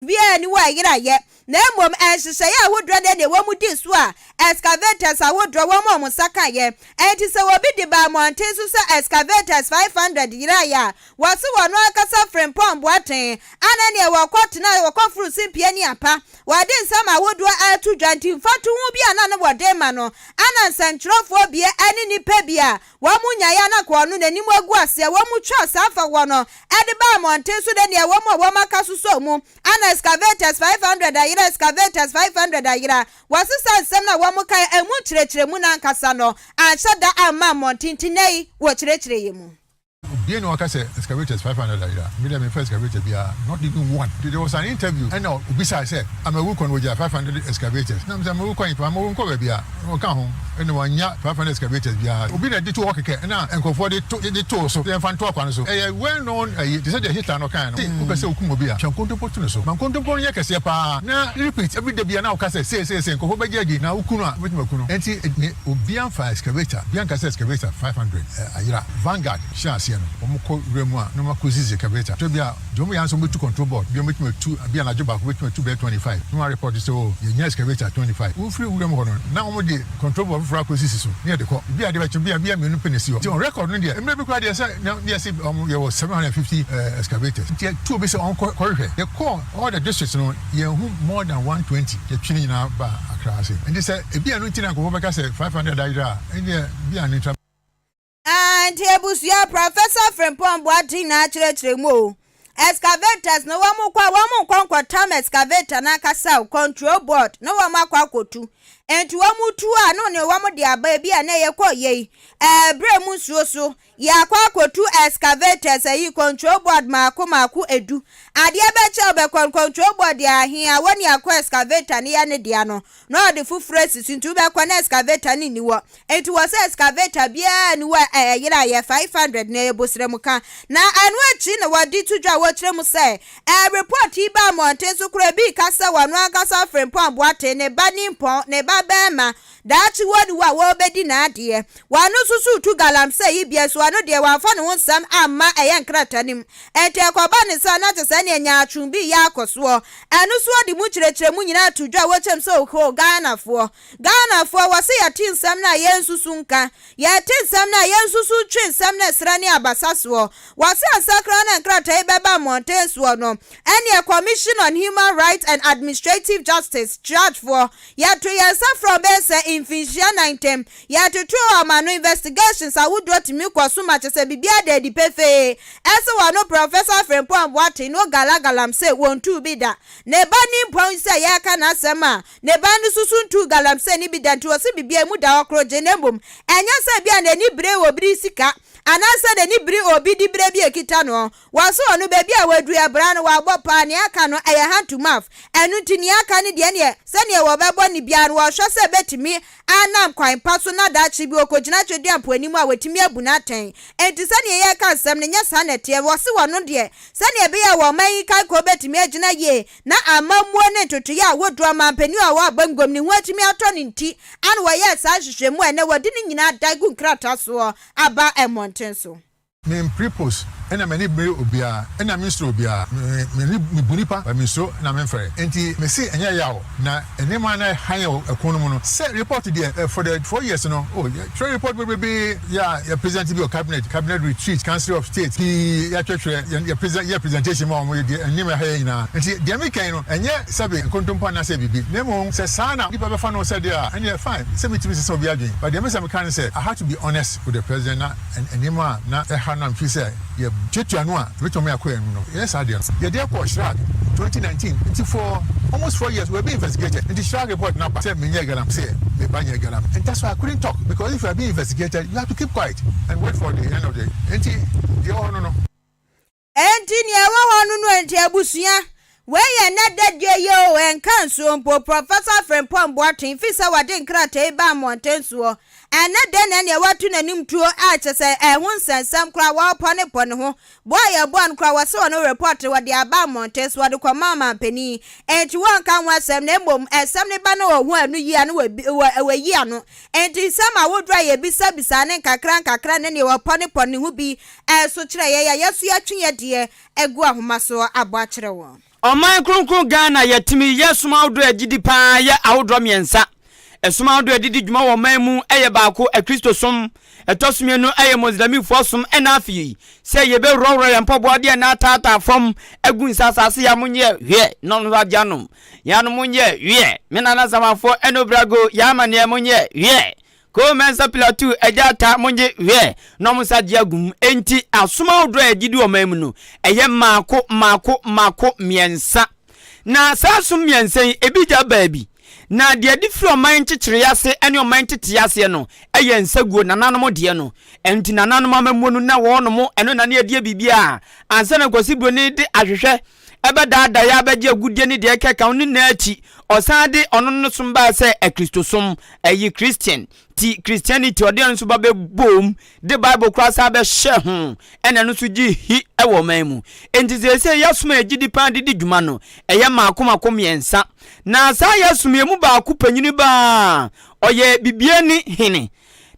Biara nni hɔ a ɛyeraeɛ, na mmom nhyehyɛeɛ ahodoɔ ne deɛ wɔn di so a excavators ahodoɔ wɔn a wɔn nsa kaeɛ. Enti sɛ obi de ba mmɔnten so sɛ excavators 500 yeraeɛ a, wɔse wɔn ankasa Frimpong Boateng ana neɛ wɔkɔ tena wɔkɔ foro simpie ne apa. Wɔde nsɛm ahodoɔ reto dwa nti mfatoho bi a na ne wɔde ma no ana nsɛntwerɛfoɔ bi ne nnipa bi a wɔn nyaeɛ a na nka ɔno n'anim agu aseɛ wɔn twa saa fa wɔ no de baa mmɔnten so de nea ɛwɔ mu a wɔaka sosɔɔ mu, ana excavators 500 ayera, excavators 500 ayera. Wɔsesaa nsɛm no a wɔkae a emu nkyerɛkyerɛmu no ankasa no anhyɛ da amma mmɔnten nti nnɛ yi wɔkyerɛkyerɛ yɛn mu. Obiara nni hɔ a ɔka sɛ excavators 500 ayera. Me deɛ memfa excavator biara, not even one. There was an interview ɛna obisae sɛ Amawu kɔ no wɔgyaa 500 excavators. Na mesɛ Amawu kɔ hefa? Amawu nkɔ baabiara. Ɔka ho na wannya 500 excavators biara. Obi na ɛde too hɔ kɛkɛ na nkurɔfoɔ de to de too so sɛ yɛmfa nto akwan no so. Ɛyɛ well known ayi te sɛ deɛ Hitler no kaeɛ no, sɛ wopɛ sɛ wokum obi a, twa nkontompo to no so. Ma nkontompo no nyɛ kɛseɛ pa ara na repeat every da biara na woka sɛ sei sei sei, nkurɔfoɔ bɛgye adi na woku no a, wobɛtumi aku no. Enti me obiara mfa excavator, obiara nka sɛ excavator 500 ayera. Vanguard hyɛɛ aseɛ no, wɔkɔ wura mu a na wɔakɔsisi excavator. Tɔ bi a, Deɛ wɔyɛ ara ne sɛ wɔbɛtu control board, bi a wɔbɛtumi atu, bi anadwo baako bɛtumi atu bɛyɛ 25, na wɔarepɔte sɛ oh yɛanya excavator 25. Wofiri wuram hɔ no, na wɔde control board foforɔ akɔsisi so na yɛde kɔ. Bi a adeɛ bɛkye, bi a bi a mmienu pɛ na ɛsi hɔ. Nti on record no deɛ, mmerɛ bi koraa deɛ sɛ na yɛse wɔn yɛwɔ 750 excavators. Nti yɛtu obi sɛ ɔnkɔ kɔhwehwɛ. Yɛkɔɔ all the districts no, yɛanhu more than 120. Yɛtwe ne nyinaa baa Accra ha sei. Nti sɛ ebi a ɛno nti na nkurɔfoɔ bɛka sɛ 500 ayera a, ɛndeɛ bi a ɛno nti. Ah nti abusua Professor Frimpong Boateng na akyerɛkyerɛ mu o. Excavators no wɔn kɔ a wɔn nkɔ nkɔtam excavator no ankasa o, control board na wɔn akɔ akɔtu. Nti wɔn tu a no ne wɔn de aba ebi a na ɛyɛ kɔ yei. Ɛɛ berɛ mu nsuo so yɛakɔ akɔtu excavators ayi control board maako maako edu. Adeɛ bɛkyɛ wobɛkɔ control board yɛ ahe a wɔne akɔ excavator no yɛ ne dea no na ɔde foforɔ asi so nti wobɛkɔ na excavator no nni hɔ. Enti wɔ sɛ excavator biara nni hɔ a ɛyera yɛ 500 na ɛyɛ bosrɛmuka. Na ɛno akyi na wɔde to dwa a wɔkyerɛ mu sɛ ɛɛ report yi baa mmɔnten so koraa ebi reka sɛ wɔno ankasa Frimpong Boateng ne ba nimpɔn ne ba barima daakye wɔnni hɔ a wɔrebɛdi n'adeɛ. Wɔno nso so retu galamsey yi bia nso ɔno deɛ wamfa ne ho nsɛm amma ɛyɛ nkrataa no mu. Enti ɛkɔba ne saa na kyerɛ sɛ ɛneɛ nyaatwom bi reyɛ akɔ soɔ. Ɛno nso wɔde mu nkyerɛkyerɛmu nyinaa to dwa a wɔkyerɛ mu sɛ ohoo Ghanafoɔ Ghanafoɔ, wɔse yɛte nsɛm no a yɛnsusu nka, yɛte nsɛm no a yɛnsusu ntwe nsɛm no ɛserɛ ne abasa soɔ. Wɔse ansa koraa na nkrataa yi bɛba mmɔnten soɔ no, ɛneɛ Commission on Human Rights and Administrative Justice, CHRAJ, foɔ, yɛto yɛn nsa frɛ wɔn bɛyɛ sɛ mfinhyia nan ntam, yɛtoto wɔn ano, investigations ahodoɔ tumi kɔ so ma kyerɛ sɛ biribiara da adi pefee. Ɛse wɔno Professor Frimpong Boateng no gala galamsey wɔntuu bi da. Ne ba Nimpɔn sɛ yɛreka n'asɛm a, Ne ba no susu ntuu galamsey no bi da nti ɔse biribiara emu da hɔ korogye na mmom ɛnyɛ sɛ ebia n'ani bere obi sika anaasɛ n'ani bere obi diberɛ bi a ɛkita no. Wɔse ɔno baabi a waduru ɛbra no wabɔ paa nea aka no ɛyɛ hand to mouth ɛno nti nea aka no deɛ neɛ sɛdeɛ wɔbɛbɔ no biara no wɔhwɛ sɛ ɛbɛtumi anam kwan pa so na daakye bi ɔkɔgyina Twedeampo anim a watumi abu no atɛn. Enti sɛdeɛ yɛreka nsɛm no nyɛ saa na ɛteɛ. Wɔse wɔno deɛ sɛdeɛ ɛbɛyɛ a wɔn man yi kankɔ bɛtumi agyina yie Na amammuo ne ntotoeɛ a ahodoɔ ɔmanpanin a ɔwɔ abangua mu ne ho atumi atɔ no nti ana wɔyɛɛ saa nhwehwɛmu a ɛnnɛ wɔde ne nyinaa da gu nkrataa soɔ aba mmɔnten so. Me mpere post ɛna m'ani mmere obiara ɛna me nsuro obiara me m'ani me bu nipa but me nsuro na me nfɛre nti me se ɛnyɛ yaw na nneɛma na ɛha yɛn wɔ ɛko no mu no sɛ report deɛ for the 4 years no oh yɛ twerɛ report bebrebee yɛ a yɛ present bi wɔ cabinet cabinet retreat council of state pii yɛ atwerɛtwerɛ yɛ yɛ present yɛ presentation ma wɔn yɛ deɛ nneɛma ɛha yɛn nyinaa nti deɛ me kan no ɛnyɛ sɛbe nkontompo anaasɛ biribi na mmom sɛ saa na nipa bɛfa no sɛ deɛ a ɛneɛ fine sɛ metumi sesa obi adwene but deɛ mesɛ meka ne sɛ I had to be honest with the president na nneɛma a na ɛha no a mefeel sɛ yɛ tuatua no a ɛbɛtumi ama yɛakɔ yɛn anim no yɛyɛ saa deɛ no yɛde kɔɔ CHRAJ 2019 nti for almost 4 years we were being investigated nti CHRAJ report no aba sɛ menyɛ galamsey me ba nyɛ galam and that's why I couldn't talk because if you are being investigated you have to keep quiet and wait for the end of the nti deɛ ɛwɔ hɔ no no. Enti nea ɛwɔ hɔ no no enti abusua, wei yɛ nnɛ da deɛ yi o, ɛnka nsuo mpo, Professor Frimpong Boateng firi sɛ wɔde nkrataa yi baa mmɔnten soɔ, ɛnnɛ dɛn na ɛneɛ watu n'anim tuo a kyerɛ sɛ ɛho nsɛnsɛm koraa wɔrepɔnepɔ ne ho, boa a yɛboa no koraa wɔse ɔno report no wɔde aba mmɔnten so wɔde kɔma ɔmanpanin, enti wɔnka ho asɛm na mmom ɛsɛm no ba na ɔhu ano yie a na wayi ano, enti nsɛm ahodoɔ a yɛbisabisaa ne nkakra nkakra ne neɛ wɔpɔnepɔne ne ho bi nso kyerɛ yɛn a yɛn nso yɛatwe yɛn deɛ agu ahoma so abɔ akyerɛ wɔn. Ɔman kronkron Ghana yɛtumi yɛ som ahodoɔ a ɛgyedi paa yɛ ahodoɔ mmiɛnsa. Ɛsom ahodoɔ a ɛde di dwuma wɔ ɔman mu yɛ baako Akristosom, ɛtɔ so mmienu yɛ Moslɛmifoɔ som ɛna afei sɛ yɛbɛworɔworɔ yɛn mpaboa de ɛna ataataa fam agu nsa asase yɛ a monyɛ hwɛ na ɔno nso agye anom yɛ ano monyɛ hwɛ me nana Samafoɔ ɛna Obrago yɛ amaneɛ monyɛ hwɛ Koo Mensah Plateau agya ataa mongye hwɛ na ɔmo nsa agye agum. Enti asom ahodoɔ a yɛgye di ɔman mu no ɛyɛ mmaako mmaako mmaako mmiɛnsa. Na saa asom mmiɛnsa yi ebi gya baabi. Na deɛ ɛde firi ɔman nkyekyereɛ ase ne ɔman nteteɛ aseɛ no yɛ nsaguo, nananom deɛ no. Ɛno nti nananom amammuo no na wɔnom ɛno na ne ɛdeɛ biribiara ansa na Kwasi Broni de ahwehwɛ ɛbɛdaadaa yɛ abɛgye agudeɛ ne deɛ ɛkeka ho no nyinaa akyi, ɔsan de ɔno no som baa sɛ Akristosom, ɛyi Christian, ti Christianity, ɔde ɛno nso ba bɛboom de Bible koraa san bɛhyɛ ho, ɛna ɛno nso gye hi wɔ ɔman mu. Enti seesei yɛsom a yɛgye di paa de di dwuma no, ɛyɛ mmaako mmaako mmiɛnsa. Na saa yɛsom yɛn mu baako panyini baa, ɔyɛ Bibiani hene,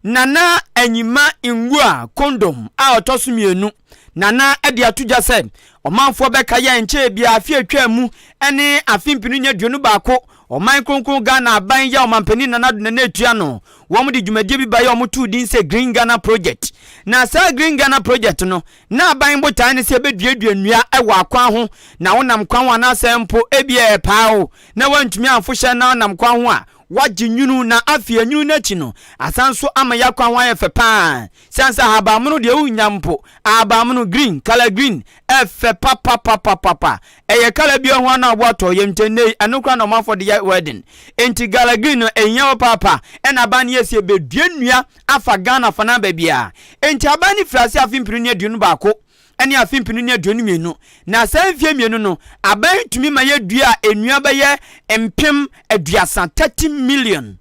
Nana Anyima Ngua Kondom a ɔtɔ so mmienu. Nana de ato dwa sɛ ɔmanfoɔ bɛka yɛ nkyɛɛ biara afe a ɛtwaa mu ne afe mpenu ne 21 ɔman kronkron Ghana aban yɛ ɔmanpanin Nana Addo Nana Atua no wɔn de dwumadie bi baeɛ a wɔtoo din sɛ Green Ghana Project. Na saa Green Ghana Project no na aban botaeɛ ne sɛ ɛbɛduadua nnua wɔ akwan ho na wonam kwan ho anaasɛ mpo ebia ɛpaa wo na woantumi amfo hyɛn na wonam kwan ho a woagye nwunu na afei nwunu no akyi no asan nso ama yɛakwan ho ayɛ fɛ paa. Siane sɛ ahabammono deɛ wonnya mpo, ahabammono, green, colour green, ɛfɛ papapapapapa. Ɛyɛ colour bi a ho ano aboa tɔ yam nti ɛnnɛ yi ɛno koraa na ɔmanfoɔ de yɛ wedding. Enti gala green no ɛhia papaapa ɛna aban no yɛ sɛ yɛbɛdua nnua afa Ghana fanaa baabiara. Enti aban no firi aseɛ afe mpenu ne 21 ne afe mpenu ne 22 na saa mfeɛ mmienu no aban tumi ma yɛdua nnua bɛyɛ 30,000, 30 million.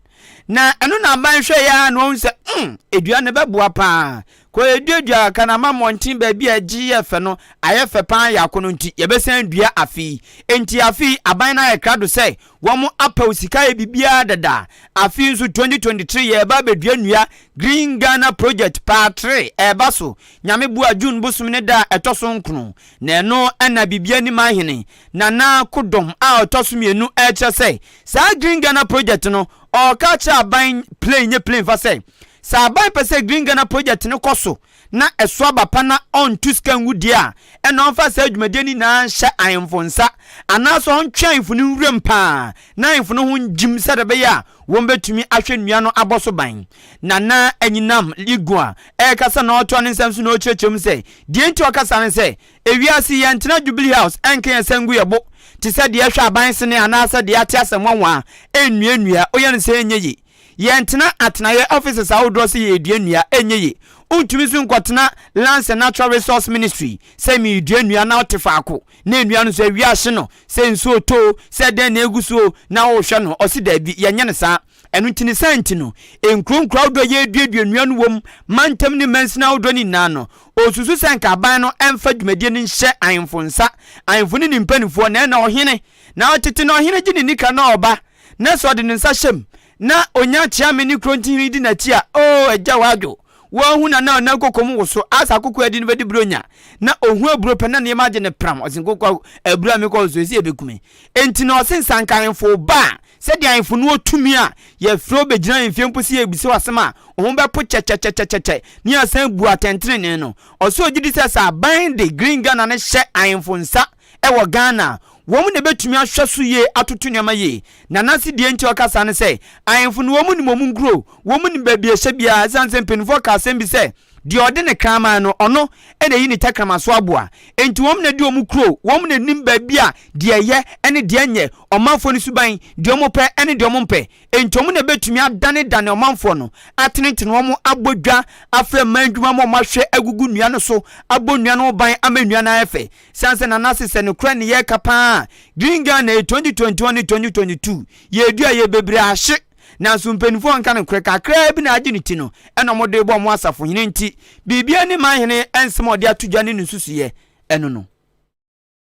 Na ɛno na aban hwɛeɛ ara na wɔhu sɛ mm, dua no bɛboa paa. Kɔ yɛduadua kakra na ama mmɔnten baabi a ɛgye yɛ fɛ no ayɛ fɛ paa yɛ akɔnɔ nti yɛbɛsan dua afe yi. Enti afe yi aban no ayɛ krado sɛ wɔn apaw sika ayɛ biribiara dada. Afe yi nso 2023 yɛreba abɛdua nnua Green Ghana Project part 3 ɛreba so. Nyame boa June bosome ne da a ɛtɔ so nkron. Na ɛno na Bibiani Manhene Nana Kodom a ɔtɔ so mmienu rekyerɛ sɛ saa Green Ghana Project no, ɔreka akyerɛ aban plane nyɛ plane fa sɛ, sɛ aban pɛ sɛ Green Ghana Project no kɔ so na ɛso aba pa na ɔnto sika ngu deɛ a, ɛna ɔmfa saa dwumadie no nyinaa nhyɛ ahemfo nsa anaasɛ ɔntwe ahemfo no nwuram paa na ahemfo no ho ngyim sɛdeɛ ɛbɛyɛ a wɔbɛtumi ahwɛ nnua no abɔ so ban. Nana Anyinam Igua ɛrekasa na ɔretoa ne nsɛm so na ɔrekyerɛkyerɛ mu sɛ deɛ nti ɔkasa ne sɛ Ewiase yi, yɛntena Jubilee House nka yɛn nsa ngu yɛn bo te sɛ deɛ ɛhwɛ aban sene anaasɛ deɛ ate asɛm nwanwa nnua nnua, woyɛ no sɛ ɛnyɛ ye. Yɛntena atenaeɛ offices ahodoɔ sɛ yɛredua nnua, ɛnyɛ ye. Wontumi nso nkɔtena Lands and Natural Resource Ministry sɛ meredua nnua na wote faako na nnua no nso awia ahye no, sɛ nsuo retɔ o, sɛ dɛn na ɛgu so o, na worehwɛ no. Ɔse daabi, yɛnyɛ no saa. Ɛno nti ne saa nti no, nkuro nkuro ahodoɔ a yɛreduadua nnua no wom, mantam ne mansini ahodoɔ no nyinaa no, ɔsusu sɛ nka aban no mfa dwumadie no nhyɛ ahemfo nsa, ahemfo ne ne mpanimfoɔ, na ɛna ɔhene, na tete no ɔhene gye ne nika na ɔba, na sɛ ɔde ne nsa hyɛ mu, na ɔnya kyeame ne kurontihene di n'akyi a, oo agya wadwo, wɔahu na na ɔnan koko mu woso, asa akoko adi no bɛdi buronya, na ɔhu aburo pɛ na nneɛma agye ne pram, ɔse nkoko aburo a mekɔ so ɛsi ɛbɛku me. Enti na ɔse nsanka ahemfo ba a, Sɛdeɛ ahemfo no wɔ tumi a yɛfrɛ wo bɛgyina ahemfie mpo sɛ yɛrebisa wo asɛm a, wo ho bɛpo kyɛkyɛkyɛkyɛkyɛ ne yɛasan bu atɛntenenee no. Ɔsɛ ɔgye di sɛ sɛ aban de Green Ghana no hyɛ ahemfo nsa wɔ Ghana a, wɔn na ɛbɛtumi ahwɛ so yie atoto nneɛma yie. Nana se deɛ nti a ɔka saa ne sɛ, ahemfo no wɔn nim wɔn nkuro, wɔn nim baabi a ɛhyɛ biara ɛsiane sɛ mpanimfoɔ ka asɛm bi sɛ, Deɛ ɔde ne kraman no, ɔno na ɛyi ne tɛkrɛma so aboa. Enti wɔn na ɛdi wɔn kuro, wɔn na ɛnim baabi a deɛ ɛyɛ ne deɛ ɛnyɛ, ɔmanfoɔ no suban, deɛ wɔpɛ ne deɛ wɔmpɛ. Enti wɔn na ɛbɛtumi adanedane ɔmanfoɔ no, atenetene wɔn, abɔ dwa, afrɛ mmaa nnwuma ma wɔahwɛ agugu nnua no so, abɔ nnua no ho ban ama nnua no ayɛ fɛ. Ɛsiane sɛ Nana se sɛ nokorɛ ne yɛreka pa ara a, Green Ghana yi 2021 ne 2022, yɛredua yɛ bebree ahye. Nanso mpanyimfo a wɔnka nokorɛ kakraa bi na agye ne ti no na wɔde rebɔ wɔn asafohene nti, biribiara nni man hene nsɛm a ɔde ato dwa ne ne nsusuiɛ no no.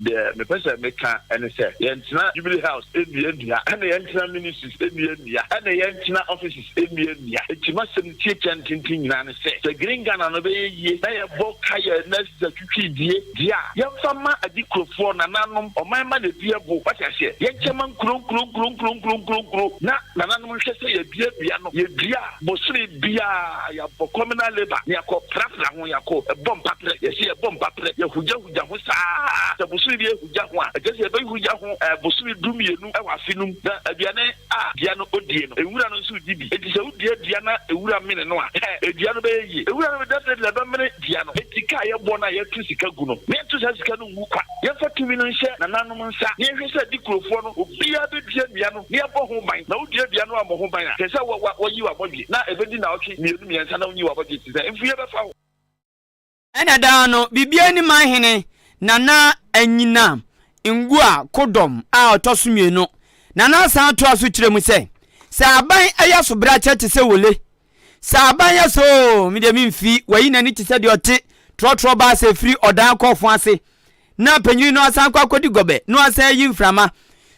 Deɛ mepɛ sɛ meka ne sɛ, yɛntena Jubilee House nnua nnua, ɛna yɛntena Ministries nnua nnua, ɛna yɛntena offices nnua nnua. Enti m'asɛm tiatia ne tenten nyinaa ne sɛ, sɛ Green Ghana no bɛyɛ yie na yɛbɔ ka yɛn nurses atwitwidie deɛ a, yɛmfa mma adikurofoɔ, nananom, ɔman mma na ɛdua bo. Wate aseɛ? Yɛnkyɛ mma nkuro nkuro nkuro nkuro nkuro nkuro nkuro na nananom nhwɛ sɛ yɛdua dua no. Yɛdua a, bosome biara yɛabɔ communal labour na yɛakɔ prapra ho, yɛakɔ bɔ mpaprɛ. Yɛse yɛbɔ mpaprɛ, yɛhugya. hugya ho saa ara. Sɛ bosome bi hugya ho a, ɛkyerɛ sɛ yɛbɛhugya ho bosome dumienu wɔ afe no mu. Na aduane a dua no die no, nwura no nso di bi. Enti sɛ wodua dua na nwura mene no a, dua no bɛyɛ yie. Nwura no definitely ɛbɛmene dua no. Enti ka a yɛbɔ no a yɛto sika gu no, ma yɛnto saa sika no ngu kwa. Yɛmfa tumi no nhyɛ nananom nsa na yɛnhwɛ sɛ adikurofoɔ no, obiara bɛdua nnua no na yɛabɔ ho ban. Na wodua dua no ammɔ ho ban a, kyerɛ sɛ wɔayi w'abɔdwe na ɛbɛdi nnawɔtwe mmienu mmiɛnsa na wonyi w'abɔdwe te sɛ mfuiɛ bɛfa wo. Ɛna daa no, biribiara nni man hene Nana Anyina Ngua Kodɔm a ɔtɔ so mmienu. Nana san toa so kyerɛ mu sɛ, sɛ aban yɛ asobrakyɛ te sɛ wole, sɛ aban yɛ sɛ oo, me deɛ memfi, wayi n'ani te sɛ deɛ ɔte trɔtrɔ baa sɛ ɛfiri ɔdan kɔ ɔfo ase, na panyin no asan akɔ akɔdi gɔbɛ na wasan ayi mframa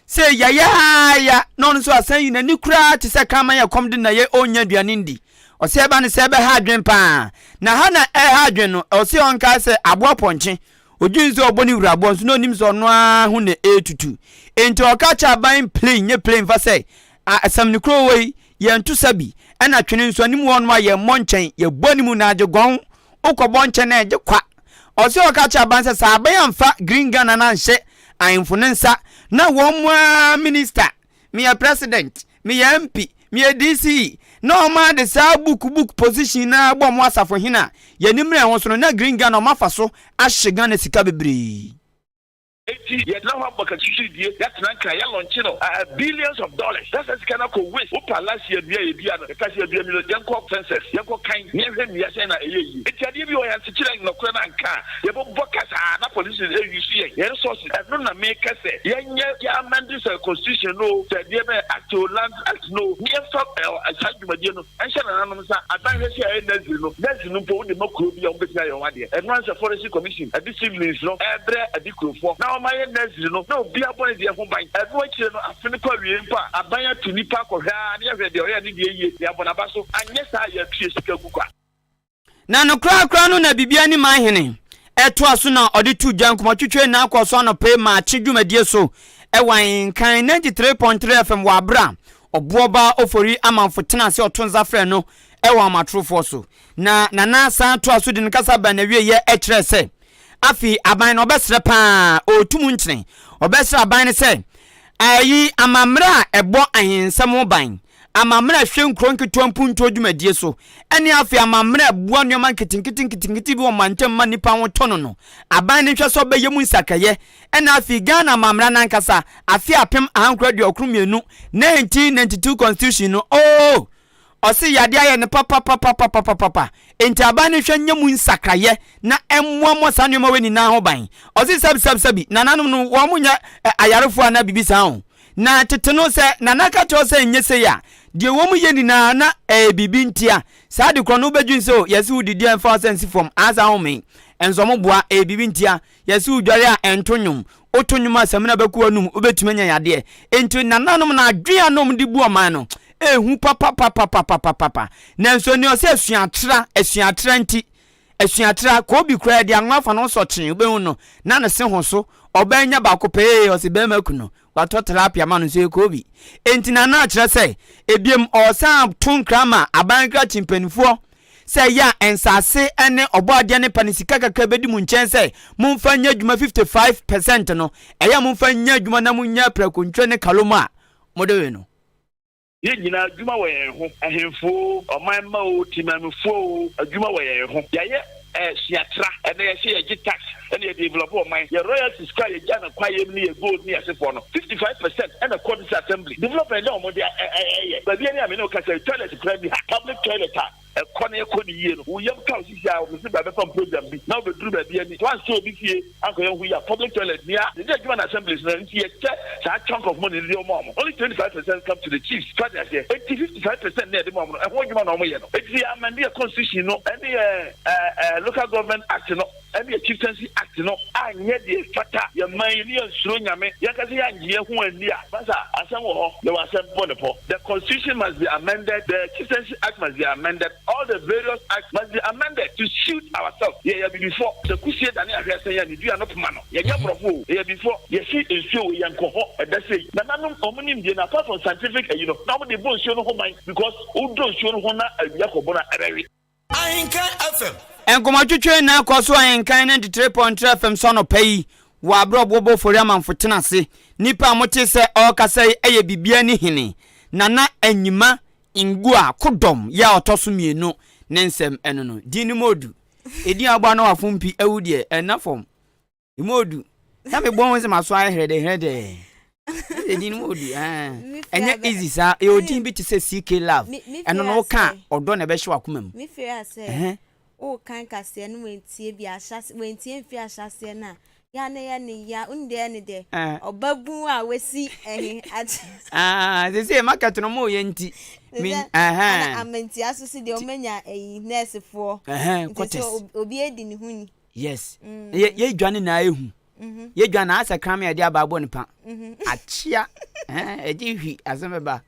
sɛ yayaaya na ɔno nso asan yi n'ani koraa te sɛ kraman a ɛkɔm de na yɛ ɔnnya aduane ndi. Ɔsɛ ɛba no sɛ ɛbɛha adwen paa. Na ha na ɛha adwen no, ɔsɛ ɔnkae sɛ aboa pɔnkye. Odwen sɛ ɔbɔ ne wura aboa nso na onim sɛ ɔno ara ho na ɛretutu. Enti ɔka kyerɛ aban plane nyɛ plane fa sɛ asɛm no kuro wei yɛnto sa bi ɛna twene nso anim hɔ no a yɛmmɔ nkyɛn yɛbɔ anim na agye gɔn wokɔbɔ nkyɛn na ɛgye kwa. Ɔse ɔka kyerɛ aban sɛ sɛ aban amfa Green Ghana no anhyɛ ahemfo no nsa na wɔn mo ara minister, meyɛ president, meyɛ MP, meyɛ DCE na wɔn ara de saa book book position no ara bɔ wɔn asafohene a, yɛn ani mmra ɛho so no na Green Ghana wɔn afa so ahye Ghana sika bebree. Enti yɛtena hɔ abɔ kakyikyiridie, yɛatena Nkran, yɛalɔnkye no a billions of dollars na saa sika no akɔ waste. Wopa last year nnua a yɛdua no, yɛka sɛ yɛdua million, yɛnkɔ census, yɛnkɔ kan na yɛnhwɛ nnua sɛn na ɛyɛ yie. Enti adeɛ bi wɔ hɔ yɛansekyerɛ nnɔkorɛ no anka a, yɛbɛbɔ ka saa na politicians ɛuse yɛn, yɛn resources. Ɛno na meka sɛ yɛnyɛ, yɛ amende sɛ constitution no o, sɛ deɛ bɛn act o, land act no o, na yɛmfa saa dwumadie no Ɛnhyɛ nananom nsa aban hwɛ sɛ ɛyɛ nursery no, nursery no mpo wode ma kuro bi a wɔbɛtumi ayɛ ho adeɛ. Ɛno ara ne sɛ Forestry Commission de seedlings no rebrɛ Adikurofoɔ na wɔayɛ nursery no na obiara bɔ ne deɛ ho ban. Ɛno akyire no afe no kɔ awieɛ mpo a, aban atu nnipa akɔhwɛ ara na yɛahwɛ deɛ ɔyɛɛ ne deɛ yie na yɛabɔ n'aba so. Anyɛ saa a yɛatu yɛn sika agu kwa. Na no korakora no na biribiara nni man hene. Ɛtoa so na ɔde to dwa nkɔmmɔtwetwe na akɔ so anɔpa yi maakye dwumadie so ɛwɔ Ahenkan 93.3 FM wɔ abere a Ɔboɔbaa Ofori Amanfo tena ase ɔto nsa frɛ no ɛwɔ ahomatorofoɔ so. Na Nana san toa so de ne kasa baa n'awieɛ ɛkyerɛɛ sɛ afei aban no ɔbɛsrɛ paa ɔretu mu nkyene ɔbɛsrɛ aban no sɛ ayi amammerɛ a ɛbɔ ahensɛm ho ban amammerɛ a ɛhwɛ nkuro nketewa mpuntuo dwumadie so, ɛne afei amammerɛ a ɛboa nneɛma nketenkete nketenkete bi wɔ mantam ma nnipa ho tɔ no no, aban no nhwɛ sɛ ɔbɛyɛ mu nsakraeɛ, ɛna afei Ghana amammerɛ no ankasa, afe 1992, 1992 constitution no, oo, ɔse yadeɛ ayɛ no papapapapapapa, enti aban no nhwɛ nyɛ mu nsakraeɛ na ɛmmoa mmɔ saa nneɛma wei nyinaa ho ban. Ɔse sɛbi sɛbi sɛbi, nananom no wɔn nyɛ ayarefoɔ anaa biribi saa o. Na tete no, sɛ Nana ka kyerɛ wo sɛ nyɛ sei a, deɛ wɔn yɛ nyinaa na ɛyɛ biribi ntia. Saa ade korɔ no wobɛdwene sɛ o, yɛse wodidi a ɛmfa wo sɛ nsi fam, ansa home. Nso wɔn boa, ɛyɛ biribi ntia. Yɛse wodware a ɛnto nnwom, woto nnwom a samina bɛkɔ w'anum, wobɛtumi anya yadeɛ. Enti nananom no adwene a na wɔn de bu ɔman no, ɛhu papapapapapapa. Nanso ɛnni hɔ sɛ asuatra, asuatra nti, Asuatra, Kobi koraa de anwa fa no sɔ kyee wobɛhu no na ne se ho so ɔbaa nya baako pɛ ee ɔse bɛrima aku no watɔ tilapia ma no nso yɛ Kobi enti na na kyerɛ sɛ ebiem ɔsan to nkra ma aban nkrakye mpanimfoɔ sɛ ɛyɛ a nsaase ne ɔbɔadeɛ ne pa ne sika kakra bɛdi mu nkyɛn sɛ momfa nyɛ adwuma 55 percent no ɛyɛ a momfa nyɛ adwuma na monya prɛkontwe ne kalom a mode we no. Yɛn nyinaa, adwuma wɔ yɛn ho. Ahemfo oo, ɔman mma oo, temanmufoɔ oo, adwuma wɔ yɛn ho. Yɛayɛ eh, suatra. Ɛnnɛ yɛse yɛgye tax ɛna yɛ develop ɔman. Yɛ royalties koraa a yɛgya no kwaeɛ mu ne yɛ gold ne yɛ asefoɔ no, 55 percent ɛna ɛkɔ district assembly. Development dɛn wɔn de ɛyɛ? Baabi a ne a me ne wo kasa yi, toilet koraa nni ha. Public toilet a ɛkɔ na ɛkɔ no yie no, wo yam ka wo sisi a, mese bra bɛfam program bi na wobɛduru baabi ani. Woansɛ obi fie ankɔyɛ ho yie a, public toilet nni ha. Yɛdi adwuma na assemblies no nti yɛkyɛ saa chunk of money no de ma wɔn. Only 25% come to the chiefs. So ate aseɛ? Enti 55% no a yɛde ma wɔn no, ɛho adwuma na wɔyɛ no. Enti yɛ amend yɛ constitution no ɛne yɛ local government act no. Ɛne yɛ Chieftaincy Act no anyɛ deɛ ɛfata yɛn man yi ne yɛnsuro Nyame, yɛnka sɛ yɛannye yɛn ho anni a, masa asɛm wɔ hɔ, yɛwɔ asɛm bɔ ne pɔ. The Constitution must be amended, the Chieftaincy Act must be amended, all the various acts must be amended to suit ourselves. Yɛyɛ abibifoɔ, sɛ kusie dane ahwɛsɛn a ne dua no poma no, yɛnyɛ borɔfo o, yɛyɛ abibifoɔ, yɛse nsuo wei yɛnkɔ hɔ ɛda sei. Nananom wɔn nimdeɛ no apart from scientific ayi no, na wɔde bɔ nsuo no ho ban because wodɔ nsuo no ho na awia kɔbɔ no a ɛbɛwe. Ahenkan FM. Nkɔmmɔtwetwe na akɔ so Ahenkan 93.3 FM so anɔpa yi wɔ aberɛ a ɔboɔbɔ Ofori Amanfo tena ase. Nipa a mote sɛ ɔrekasa yi yɛ Bibiani Hene Nana Anyima Ngua Kodɔm yɛ a ɔtɔ so mmienu ne nsɛm ɛno no. Din no mu odu. Edin a wobɔ ano wafom pi awu deɛ ɛnna fam. Emu odu. Na me bɔ ho sɛ maso ayɛ hɛrɛdɛ hɛrɛdɛ. Ɛsɛ din mu odu. Ɛnyɛ easy saa. Ɛyɛ odin bi te sɛ CK Love. Ɛno no woka ɔdɔ na ɛbɛhyɛ w'akoma mu. Me firi asɛ. Wokan kaseɛ no wantie bi ahyɛse wantie mfi ahyɛseɛ no a ya na yɛ ne ya wo deɛ ne dɛ ɔbabun a wasi ɛhe ate. Ah sese market no mo yɛ nti. Me ɛhɛn. Amantia so si deɛ ɔmanya ɛyi nɛɛsefoɔ. Ɛhɛn quarters. Nti sɛ obi edi ne ho ni. Yes. Mm. Yɛ yɛ dwa ne na ehu. Mm-hmm. Yɛ dwa na asɛ kram yɛ de aba abɔ ne pa. Mm-hmm. Akyia. Eh, ɛgye hwi asɛm bɛba.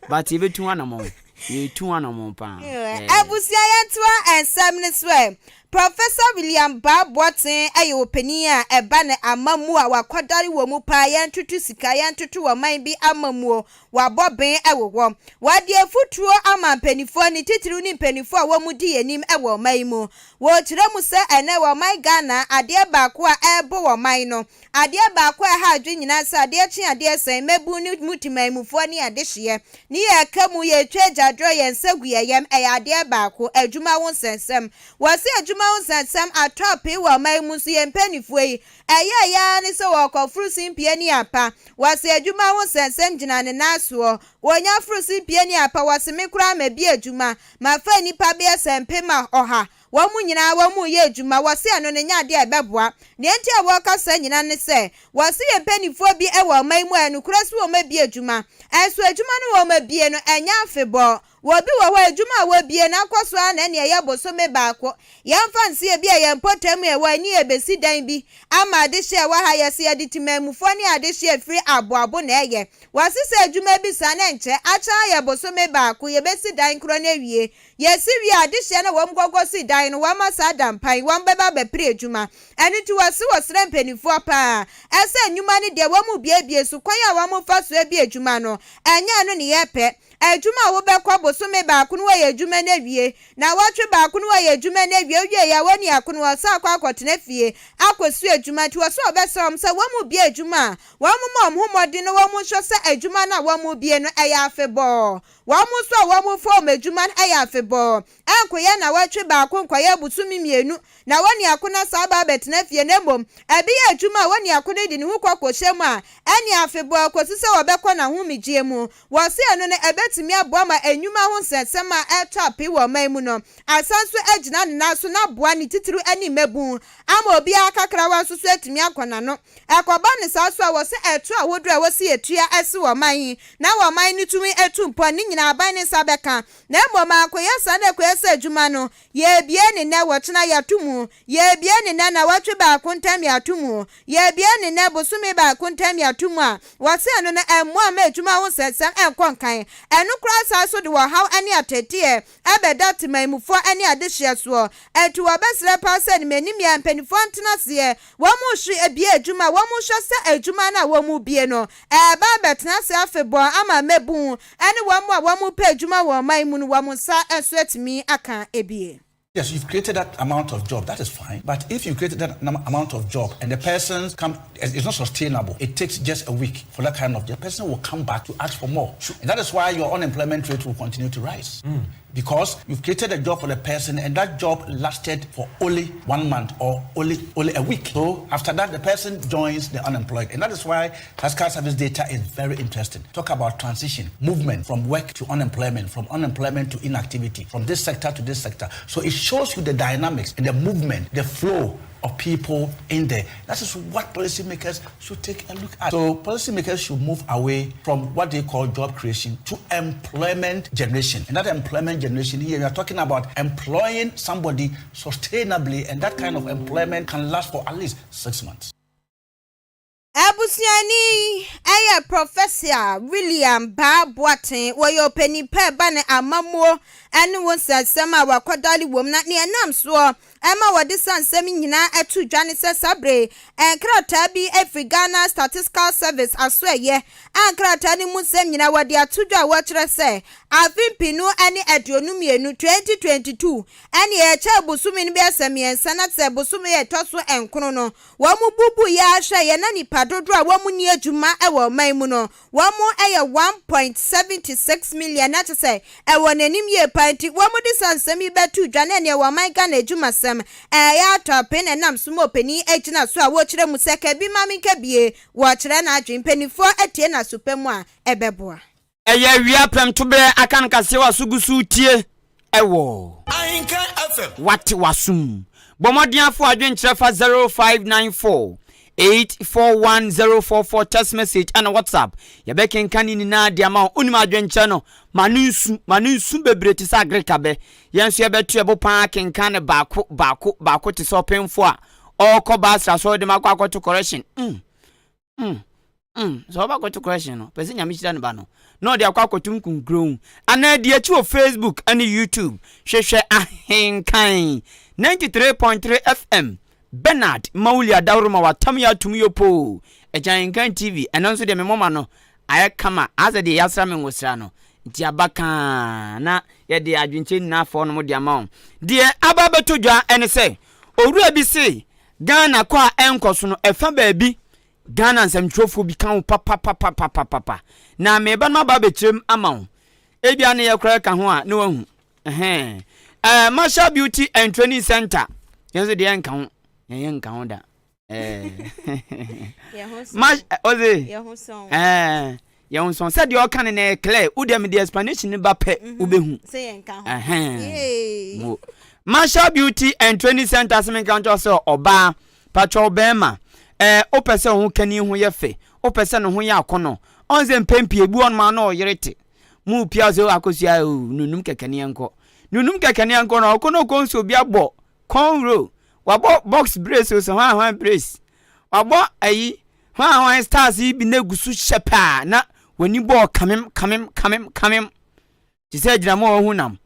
But yɛbɛtu anamɔn. Yɛtu anamɔn paa. Eh. Abusua yɛntoa nsɛm no so ɛ. Professor William Baah Boateng yɛ ɔpanin a ɛba ne amammuo a wakɔdare wɔ mu paa yɛntoto sika yɛntoto ɔman bi amammuo Wɔabɔ ben wɔ hɔ. Wɔde afutuo ama mpaninfoɔ, ne titiriw ne mpaninfoɔ a wɔn di yɛn anim wɔ ɔman yi mu. Wɔrekyerɛ mu sɛ ɛnnɛ wɔ ɔman Ghana, adeɛ baako a ɛrebo wɔ ɔman no, adeɛ baako a ɛha adwene nyinaa sɛ adeɛ kye adeɛ sɛn, mmabun ne mu temanmufoɔ ne adehyeɛ ne yɛreka mu, yɛretwa agyadorɔ, yɛn nsa gu yɛn yam, ɛyɛ adeɛ baako, adwuma ho nsɛnsɛm. Wɔse adwuma ho nsɛnsɛm atɔ apee wɔ ɔman yi mu nso yɛn mpaninfoɔ yi, Ɛyɛeɛ ara ne sɛ wɔrekɔforo simpie ne apa. Wɔse adwuma ho nsɛnsɛm gyina ne nan soɔ. Wɔnya foro simpie ne apa, wɔse me koraa mabie adwuma. Mafa nnipa bɛyɛ sɛ mpem ɔha. Wɔn nyinaa wɔn reyɛ adwuma. Wɔse ɛno no nyɛ adeɛ a ɛbɛboa. Deɛ nti a wɔreka saa nyinaa ne sɛ, wɔse yɛn mpanimfoɔ bi wɔ ɔman yi mu a ɛnokorɛ sɛ wɔabie adwuma. Nso adwuma no wɔabie no, ɛnyɛ afebɔɔ. Wɔ bi wɔ hɔ a, adwuma a wɔabue no akɔ so ara na ɛne ɛyɛ bosome baako. Yɛmfa no sɛ ebia yɛn mpɔtam a ɛwɔ ha yi ne yɛrebɛsi dan bi ama adehyeɛ a ɛwɔ ha. Yɛse yɛde temanmufoɔ ne adehyeɛ firi aboabo na ɛyɛ. Wɔse sɛ adwuma bi saa na ɛnkyɛ, akyɛ ara yɛ bosome baako, yɛbɛsi dan korɔ no awie. Yɛsi wie a, adehyeɛ no a wɔn kɔkɔsi dan no, wɔn asa ada mpan, wɔn bɛba abɛpere adwuma. Ɛno nti wɔse wɔsrɛ mpanimfoɔ pa ara sɛ nnwuma no deɛ wɔn buebue so, kwan a wɔfa so abue adwuma no, ɛnyɛ ɛno ne yɛpɛ. Adwuma a wobɛkɔ bosome baako no woayɛ adwuma no awie, naawɔtwe baako no woayɛ adwuma no awie, wowie a wonni akono wɔsan akɔ akɔtena fie akɔsua adwuma nti wɔse wɔbɛsrɛ wɔn sɛ wɔn bue adwuma a wɔn mmɔ wɔn ho mmɔden na wɔn nhwɛ sɛ adwuma no a wɔn bue no ɛyɛ afebɔɔ wɔn nso a wɔn fa wɔn adwuma no ɛyɛ afebɔɔ ɛnkoyɛ naawɔtwe baako nkɔyɛ bosome mmienu na wɔne akona san ba abɛtena fie, na mmom ɛbeyɛ adwuma a wɔne akona de ne ho kɔ kɔhyɛ mu a, ɛne afebɔɔ kɔsi sɛ wɔbɛkɔ n'ahomegyeɛ mu. Wɔse ɛno no ɛbɛtumi aboa ma nnwuma ho nsɛnsɛm a ɛretɔ apee wɔ ɔman mu no asan nso agyina ne nan so na aboa ne titiriw ne mmabun ama obiara kakrawa nso so atumi akɔ n'ano. Ɛkɔba no saa nso a wɔse ɛto ahodoɔ a ɛwɔ sɛ yɛtua si wɔ ɔman yi na ɔman no tumi tu mpɔn ne nyinaa aban ne nsa bɛka na mmom ankɔyɛ saa na ɛkɔyɛ sɛ adwuma no Yɛrebue ne nnɛ, wɔkyena yɛato mu. Yɛrebue ne nnɛ, nnawɔtwe baako ntam yɛato mu. Yɛrebue ne nnɛ, bosome baako ntam yɛato mu a, wɔse ɛno no ɛmmoa mma adwuma ho nsɛnsɛm nkɔ nkan. Ɛno koraa san nso de ɔhaw ne ateeteeɛ bɛda temanmufoɔ ne adehyeɛ soɔ. Enti wɔbɛsrɛ paa sɛ animanimyɛ mpanimfoɔ ntena aseɛ, wɔn bue adwuma, wɔnhwɛ sɛ adwuma no a wɔrebue no ɛreba abɛtena ase afebɔɔ ama mmabun ne wɔn a wɔrepɛ adwuma wɔ ɔman mu no wɔn nsa nso atumi aka bi. Yes, you've created that amount of job, that is fine. But if you created that amount of job and the person come, it's not sustainable. It takes just a week for that kind of, the person will come back to ask for more. And that is why your unemployment rate will continue to rise. Because you've created a job for the person and that job lasted for only one month or only, only a week. So after that, the person joins the unemployed. And that is why Pascal service data is very interesting. Talk about transition, movement from work to unemployment, from unemployment to inactivity, from this sector to this sector. So it shows you the dynamics and the movement, the flow. of people in there. That is what policymakers should take a look at. So policymakers should move away from what they call job creation to employment generation. And that employment generation here, we are talking about employing somebody sustainably, and that kind of employment can last for at least six months. Abusuani yi yɛ Prɔfɛsa William Baah Boateng. Wɔyɛ ɔpanin pa ɛba ne amammuo ne wo nsɛnsɛm a wakɔdale wom na nea ɛnam soɔ ma wɔde saa nsɛm yi nyinaa to dwa ne sɛ saa bere yi nkrataa bi firi Ghana Statistical Service asoɛeɛ a nkrataa no mu nsɛm nyinaa wɔde ato dwa a wɔkyerɛ sɛ afe mpenu ne 22, 2022, ɛne ɛkyɛɛ bosome no bɛyɛ sɛ mmiɛnsa na sɛ bosome a ɛtɔ so nkron no Wɔbubuiɛ ara hwɛeɛ na nnipa dodoɔ a wɔnni adwuma wɔ ɔman mu no, wɔyɛ 1.76 million, na kyerɛ sɛ ɛwɔ n'anim yie paa nti wɔde saa nsɛm yi bɛtoo dwa na ɛneɛ wɔ ɔman Ghana adwumasɛm ɛyɛ atɔ apen na ɛnam so ma ɔpanin agyina so a wɔkyerɛ mu sɛ ka bi ma menka bie, wɔkyerɛ n'adwene, mpaninfoɔ atie n'aso pa mu a ɛbɛboa. Ɛyɛ awia prɛmtoberɛ aka no kaseɛ w'aso gu so retie ɛwɔ. Ahenkan FM. Wate w'aso mu. Bɔ mmɔden afa w'adwenkyerɛ fa 0594 841 044 text message ɛna WhatsApp. Yɛbɛkenkan ne nyinaa de ama wo. Wonim adwenkyerɛ no? Ma no nsu, ma no nsu bebree te sɛ agreka bɛ. Yɛn nso yɛbɛto yɛbo paa akenkan no baako, baako, baako te sɛ ɔpemfo a ɔrekɔ Basra asɔredan akɔ akɔto correction. Mm. Mm, mm, sɛ ɔba akɔto correction no, pɛ sɛ Nyame hyira ne ba no, na ɔde akɔ akɔto nkunkron. Anaa di akyi wɔ Facebook ne YouTube, hwehwɛ Ahenkan 93.3 FM, Bernard Mawuli Adaworoma watam yɛ atum yopoo, Agya Ahenkan TV, ɛno nso deɛ me moma no ayɛ kama, asɛ deɛ yɛasra me ngosra no, nti aba kaa na yɛde adwenkyerɛ nyinaa fa hɔnom de ama wo. Deɛ aba abɛtɔ dwa ne sɛ, owura bi se Ghana kɔ a ɛnkɔ so no, ɛfa baabi Ghana nsɛmtwerɛfoɔ bi ka ho papapapapapapa. Na meba no maba abɛkyerɛ mu ama wo. Ebia ne yɛ koraa ka ho a na wahu. Ɛhɛn. Eh, Marshall Beauty and Training Center. Yɛn nso deɛ ɛnka ho. Yɛn yɛn nka ho da. Eh. Marsh, ɔse. Eh. Yɛn ho sɔn sɛ deɛ ɔka no na ɛyɛ clear wo deɛ mede explanation no ba pɛ mhm. wobɛhu sɛ yɛn ka ho mo Marshall Beauty and Training Center sɛ menka nkyɛw sɛ ɔbaa patwɛw bɛrima ɛɛ wopɛ sɛ ho kani ho yɛ fɛ wopɛ sɛ ne ho yɛ akɔnɔ ɔn sɛ mpɛn pii ebi wɔn ma na ɔyere te mu pia sɛ akosua o nunum kɛkɛ ne yɛn kɔ nunum kɛkɛ ne yɛn kɔ na ɔkɔ na ɔkɔ nso obi abɔ cornrow wabɔ box brace o sɛ hwan hwan brace wabɔ ayi Hwan hwan stars yi bi na egu so hyɛ paa na w'ani bɔɔ kamem kamem kamem kamem te sɛ agyinamoa a wahu nam.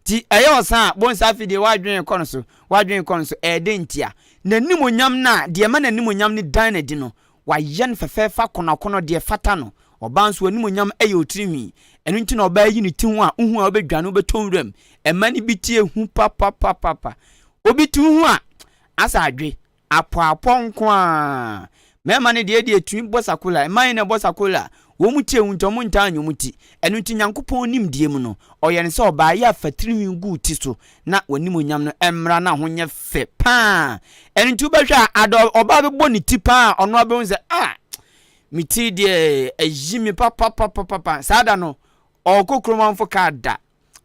Ti ɛyɛ ɔsa a bonsa afi deɛ w'adwene kɔ no so w'adwene kɔ no so ɛyɛ dɛn ntia? N'animuonyam no a deɛ ɛma n'animuonyam no dan n'adi no wayɛ no fɛfɛɛfɛ akɔnɔakɔnɔ deɛ ɛfata no. Ɔbaa nso w'animuonyam yɛ otirinwi ɛno nti na ɔbaa yi ne ti ho a wohu a wobɛdwane wobɛtɔ nwuram. Ɛma no bi ti ehu papapapapa. Obi ti ho a asa adwe Apɔapɔ nko ara. Mmarima no deɛ deɛ tumi bɔ sakola, mmaa yi na ɛbɔ sakola. Wɔn ti ahu nti wɔn ntaa nyɛ wɔn ti. Ɛno nti Nyankopɔn nimdeɛ mu no, ɔyɛ no sɛ ɔbaa yɛ a fa tirinwi gu wo ti so na w'animuonyam no mmra na ho nyɛ fɛ paa. Ɛno nti wobɛhwɛ a ada ɔbaa bɛbɔ ne ti paa a ɔno ara bɛhu sɛ ah me ti deɛ ayi me papapapapa. Saa da no ɔrekɔ kurom amfo kaa da.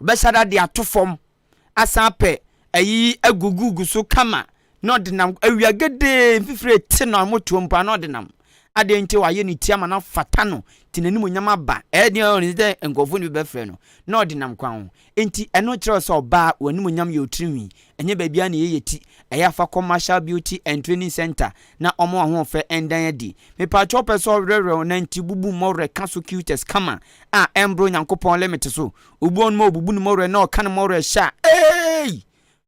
Ɔbɛhyɛ da de ato fam asan apɛ ayi agugugu so kama na ɔde nam awia gedee mfifire te no amotoɔ mpo a na ɔde nam adeɛ nti wayɛ ne ti ama no afata no nti n'animuonyam aba ɛyɛ deɛ ɔne sɛ nkurɔfoɔ no bi bɛfrɛ no na ɔde nam kwan ho nti ɛno kyerɛ sɛ ɔbaa w'animuonyam yɛ otirinwi ɛnyɛ baabiara na yɛyɛ ti ɛyɛ afa kɔ Marshall Beauty and Training Center na ɔmo ahoɔfɛ ɛndan adi mepatwɛ wopɛ sɛ ɔwerɛwerɛ wo nanti bubu mmɔwerɛ ka so cutes kama a ɛmboro Nyankopɔn limit so Obi wɔ hɔ nom a obubu ne mmɔwerɛ na ɔka ne mmɔwerɛ hyɛ a, eei!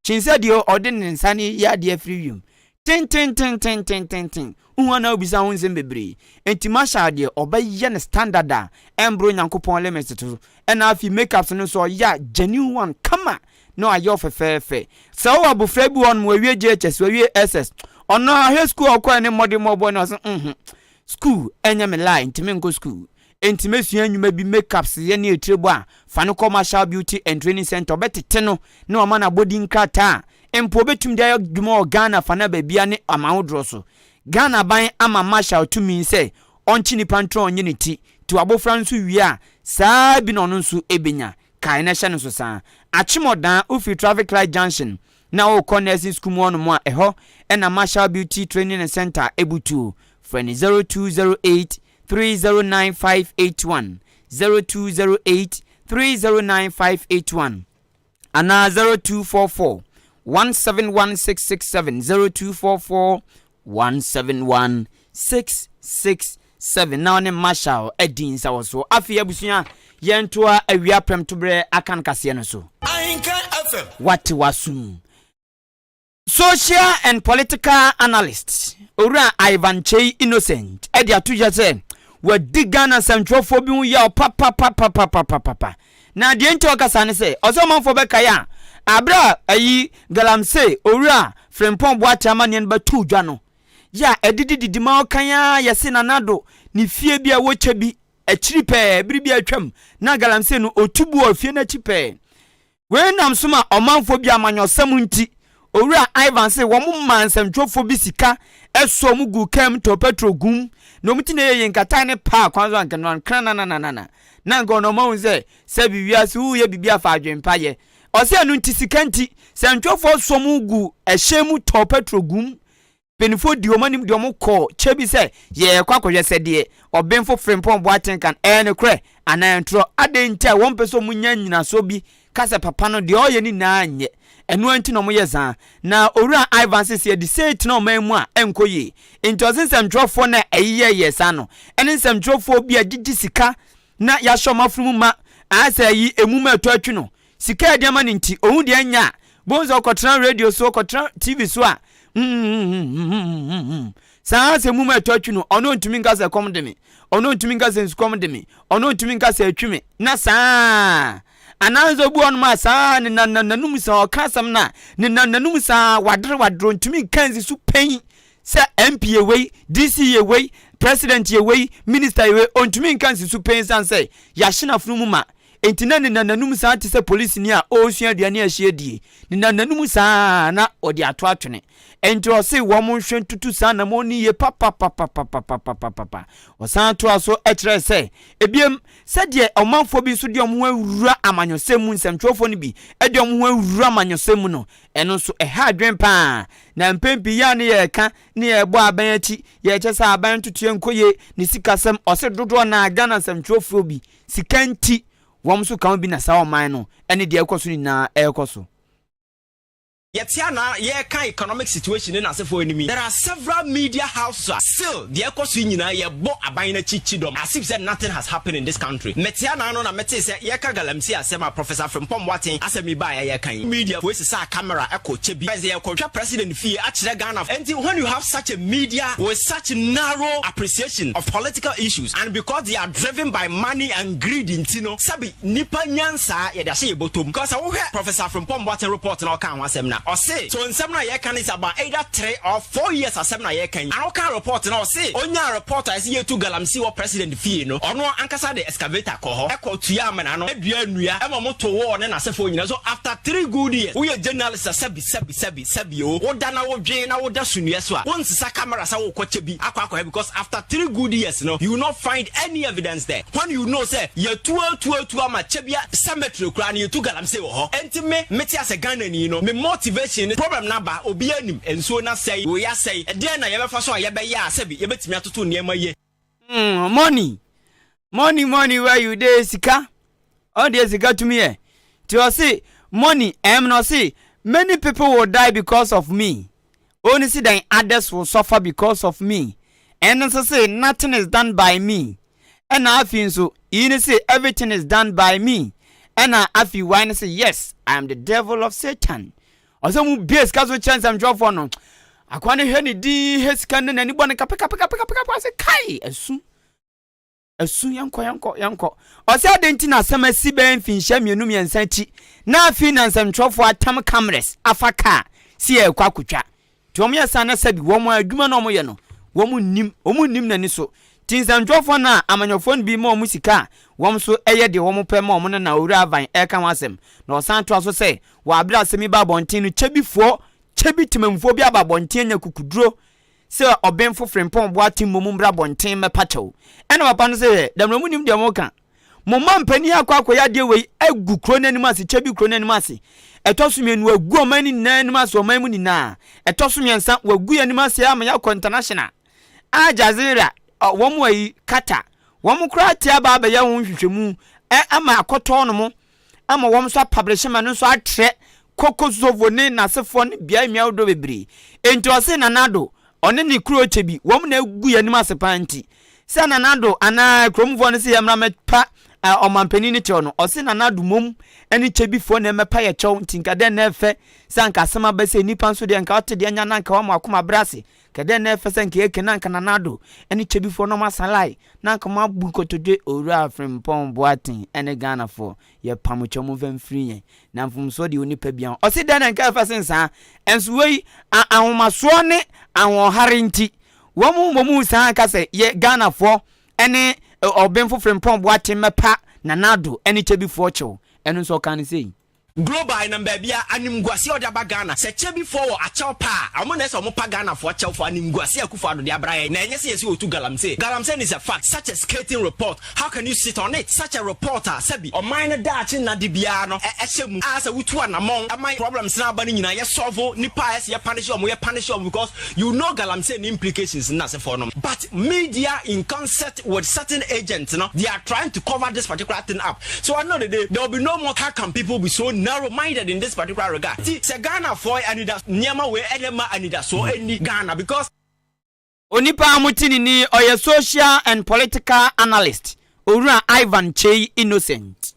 Kyen sɛ deɛ ɔde ne nsa no yɛ adeɛ afiri wiem. Tententententententen. Wohu a na wobisa ho nsɛm bebree. Enti Marshall deɛ ɔbɛyɛ no standard a ɛmboro Nyankopɔn limit so. Ɛna afei makeups no nso ɔyɛ a genuine one kama na wayɛ wo fɛfɛɛfɛ. Sɛ wowɔ abofra bi wɔ hɔ nom wawie JHS, wawie SS, ɔno ara hwɛ school a ɔkɔɛ ne mmɔdemmɔ ɔbɔe no ɔse nhmm school ɛnyɛ me line nti menkɔ school. Enti mɛsua nnwuma bi, makeups yɛ ne etire bɔ a, fa no kɔ Marshall Beauty and Training Centre, ɔbɛtete no na wama no abɔdin krataa a mpo ɔbɛtumi de ayɛ adwuma wɔ Ghana afanaa baabiara ne aman ahodoɔ so. Ghana aban ama Marshall tumi sɛ ɔnkye nnipa ntorɔ ɔnyɛ ne ti, nti w'abofra nso wie a, saa ara bi na ɔno nso bɛnya. Kae na hyɛ no nso saa. Akyemɔdaa, wofiri Traffic Light Junction. na wokɔ nursing school mu hɔnom a, ɛhɔ na Marshall Beauty Training Center butuo. Frɛ no 0208 309 581, 0208 309 581 anaa 0244 171 667, 0244 171 667 na ɔne Marshall adi nsawɔsoɔ. Afei abusua, yɛntoa awia prɛmtoberɛ akan kaseɛ no so. Ahenkan FM. Wate w'asom. Social and Political Analyst, Owura Ivan Kyei Innocent de ato dwa sɛ wadi Ghana nsɛmtwerɛfoɔ bi ho yaw papapapapapapa. Na deɛ nti a ɔka saa ne sɛ, ɔsɛ ɔmanfoɔ bɛkae a, aberɛ a ayi Galamsey Owura Frimpong Boakye amanneɛ no bɛtoo dwa no, yɛ a ɛdidi didi ma ɔkan ara yɛse Nana Addo ne fie bi a ɛwɔ kyɛ bi akyiri pɛɛ, bere bi a atwam na Galamsey no ɔtu bu wɔ fie no akyi pɛɛ. Wei nam so ma ɔmanfoɔ bi amanyɔsɛm nti, Owura Ivan se wɔn maa nsɛmtwerɛfoɔ bi sika sɔɔ mu guu kaa mu tɔɔ pɛtro guu mu na wɔn ti na ɛyɛ yenkatae ne paa kwan so anka no ankranananana na anka ɔno ɔma hu sɛ sɛbi wiase woyɛ biribi a fa adwene pa yɛ. Ɔse ɛno nti sika nti sɛntwerɛfoɔ sɔ mu gu ɛhyɛn mu tɔɔ pɛtro guu mu. Mpanimfoɔ dii wɔn anim de wɔn kɔɔ kyɛ bi sɛ, Yɛrekɔ akɔhwɛ sɛ deɛ Ɔbenfo Frimpong Boateng ka no, ɛyɛ nokorɛ anaa ɛntorɔ. Adɛn nti a wɔmpɛ sɛ wɔnya nnyinasoɔ bi ka sɛ papa no, deɛ ɔreyɛ no nyinaa nyɛ? Ɛno ara nti na wɔyɛ saa. Na Owura Ivan se sɛ yɛde sei tena ɔman mu a, ɛnkɔ yie. Enti ɔse nsɛmtwerɛfoɔ no a ɛyeyɛɛyɛɛ saa no, ne nsɛmtwerɛfoɔ bi a gyegye sika na yɛahyɛ wɔn afono mu ma, ayɛ sɛ ayi, emu ma ɛtɔ atwi no, Sika a ɛde ama no nti, ohu deɛ ɛnyɛ a, bohu sɛ ɔkɔtena radio so, ɔkɔtena TV so a, mm-hmm-hmm-hmm-hmm. Saa ara sɛ mum a ɛtɔ atwi no, ɔno ntumi nka sɛ ɛkɔm de me, ɔno ntumi nka sɛ nsukɔm de me, ɔno ntumi nka sɛ atwi me, na saa anaa nso obi wɔnom a saa ne nan nanum saa ɔka asɛm no a ne nan nanum saa wadere wadere ntumi nka nsi so pɛn sɛ MP yɛ wei, DC yɛ wei, president yɛ wei, minister yɛ wei, ɔntumi nka nsi so pɛn san sɛ yɛahye n'afono mu ma. Enti na ne nananom saa te sɛ polisini a ɔresua aduane a ɛhye adie. Ne nananom saa na ɔde ato atwene. Enti ɔse wɔn nhwɛ ntutu saa anammɔn no yie papapapapapapapapa. Ɔsan toaa so kyerɛɛ sɛ, ebiem, sɛdeɛ ɔmanfoɔ bi nso de wɔn ho awura amanyɔsɛm mu, nsɛmtwerɛfoɔ no bi de wɔn ho awura amanyɔsɛm mu no, ɛno nso ɛha adwene pa ara. Na mpɛn pii yɛ a ne yɛreka ne yɛrebɔ aban akyi, yɛrekyɛ sɛ aban ntotoeɛ nkɔ yie, ne sikasɛm, ɔse dodoɔ no ara Ghana nsɛmtwerɛfoɔ bi Sika nti, wɔn nso ka ho bi na saa ɔman no ne deɛ ɛrekɔ so no nyinaa ɛrekɔ so. Yɛte a na yɛreka economic situation ne n'asefoɔ anim yi, there are several media houses a still deɛ ɛrekɔ so yi nyinaa yɛbɔ aban no akyi kyidɔm as if sɛ nothing has happened in this country. Mete a na ano na metee sɛ yɛreka galamsey asɛm a Professor Frimpong Boateng asɛm yi baeɛ a yɛreka yi, media foɔ sesaa camera kɔ kyɛ bi sɛ yɛrekɔtwa president fie akyerɛ Ghana. Enti when you have such a media with such narrow appreciation of political issues and because they are driven by money and greed nti no, sɛbi nnipa nyansaa yɛde ahyɛ yɛ bɔtɔ mu. Because sɛ wohwɛ Professor Frimpong Boateng report na ɔkaa ho asɛm no a, ɔse so nsɛm no a yɛreka no is about either 3 or 4 years asɛm na yɛreka yi. And ɔkaa report no ɔse ɔnyaa report a yɛse yɛretu galamsey wɔ president fie no, ɔno ankasa de excavator kɔ hɔ kɔ tua amena no, dua nnua ma ɔmo to wall ne n'asefoɔ nyinaa. So after 3 good years, woyɛ journalist a sɛbi sɛbi sɛbi sɛbi o, woda na wodwen na woda sunnua so a, wonsesa camera sɛ wokɔ kyɛ bi akɔ akɔhwɛ because after 3 good years no, you will not find any evidence there. When you know sɛ yɛtu atu atu ama kyɛ bia cemetery koraa no yɛtu galamsey wɔ hɔ. Enti me, mete asɛ Ghanani no, me motivation ne problem no aba, obiara nim, nsuo no asɛe, wei asɛe, ɛdeɛn na yɛbɛfa so a yɛbɛyɛ a sɛbi yɛbɛtumi atoto nneɛma yie. Money, money, money where you dey sika. Ɔno deɛ sika tumi yɛ. Nti ɔse money ɛm na ɔse many people will die because of me. Ɔno si dan others will suffer because of me. Ɛno nso se nothing is done by me. Ɛna afei nso yi no se everything is done by me. Ɛna afei Y no se yes I am the devil of Satan. Ɔsɛ mu bie sika so kyerɛ nsɛmtwerɛfoɔ no. Akoa no hwɛ ne din hwɛ sika no n'ani bɔ no kapekapekapekapeka ase kai asu. Asu yɛnkɔ yɛnkɔ yɛnkɔ. Ɔsɛ adɛn nti na asɛm asi bɛyɛ mfinhyia mmienu mmiɛnsa akyi na afei na nsɛmtwerɛfoɔ atam cameras afa kaa si yɛrekɔ akotwa. Nti wɔn yɛ saa na sɛbi wɔn adwuma na wɔyɛ no wɔn nnim wɔn nnim n'ani so. Nti nsɛmtwerɛfoɔ no a amanyɔfoɔ no bi ma wɔn sika a wɔn nso yɛ deɛ wɔn pɛ ma wɔn no na Owura Avan ɛreka ho asɛm. Na ɔsan toa so sɛ wɔ abere a asɛm yi ba abɔnten no kyɛbifoɔ kyɛbi temammufoɔ bi aba abɔnten anya kukuduro sɛ Ɔbenfo Frimpong Boateng mmom mbra abɔnten mmɛpa kyɛw. Ɛna papa no sɛ hwɛ, Damina mo nnim deɛ moka. Mo mampanin akɔ akɔyɛ adeɛ wei agu kuro no anim ase, Kyebi kuro no anim ase. Ɛtɔ so mmienu, wagu ɔman no nyinaa anim ase, ɔman mu nyinaa. Ɛtɔ so mmiɛnsa, wagu yɛn anim ase ama yɛakɔ international. Al Jazeera, wɔn ayi, Qatar, wɔn koraa te aba abɛyɛ ho nhwehwɛmu ama akɔtɔ no mo ama wɔn nso apublish ma no nso atrɛ kɔ Kosovo ne n'asefoɔ ne beae mmea ahodoɔ bebree. Enti ɔse Nana Addo, ɔne ne kuro kyɛ bi, wɔn na agu yɛn anim ase paa nti sɛ Nana Addo anaa kuromfoɔ no se yɛmmra mmɛpa ɔmampanin no kyɛw no, ɔse Nana Addo mmom ne kyɛbifoɔ na ɛmmɛpa yɛ kyɛw nti nka dɛn na ɛfɛ sɛ anka asɛm aba sɛ nnipa nso deɛ nka ɔte deɛ anya na anka wama wakoma abrɛ ase. Nka dɛn na ɛfɛ sɛ nka yɛke na anka Nana Addo ne kyɛbifoɔ no ɔmo asan line na anka ɔmo abu nkotodwe Owura Frimpong Boateng ne Ghanafoɔ yɛpa mo kyɛw momfa mfiri yɛn na mfomsoɔ deɛ onipa biara ho. Ɔse dɛn na nka ɛfɛ sen saa? Nso wei a ahomasoɔ ne ahoɔhare nti wɔn mmom san ka sɛ yɛ Ghanafoɔ ne Ɔbenfo Frimpong Boateng mmɛpa Nana Addo ne Kyebifoɔ kyɛw. Ɛno nso ɔkaa no sei. Global ɛnam baabia animguaseɛ a ɔde aba Ghana sɛ kyɛbifoɔ wɔ akyɛw pa a ɔmo na ɛsɛ ɔmo pa Ghanafoɔ kyɛw for animguaseɛ a Akufo Addo de abra yɛn na ɛnyɛ sɛ yɛse ɔtu galamsey galamsey is a fact such a scathing report how can you sit on it such a report a sɛbi ɔman no daakye nna de biara no ɛhyɛ mu a sɛ wotu anamɔn ɛma problems no aba no nyinaa yɛ solve nipa a ɛsɛ yɛ punish ɔmo yɛ punish ɔmo because you know galamsey ne implications no nasefoɔ nom but media in concert with certain agents no they are trying to cover this particular thing up so at the end of the day there will be no more how can people be so narrow minded in this particular regard nti sɛ Ghanafoɔ anida nneɛma wei ɛna ɛma anidasoɔ ɛnni Ghana because. Onipa a mote ne nne yi, ɔyɛ Social and Political Analyst, Owura Ivan Kyei Innocent.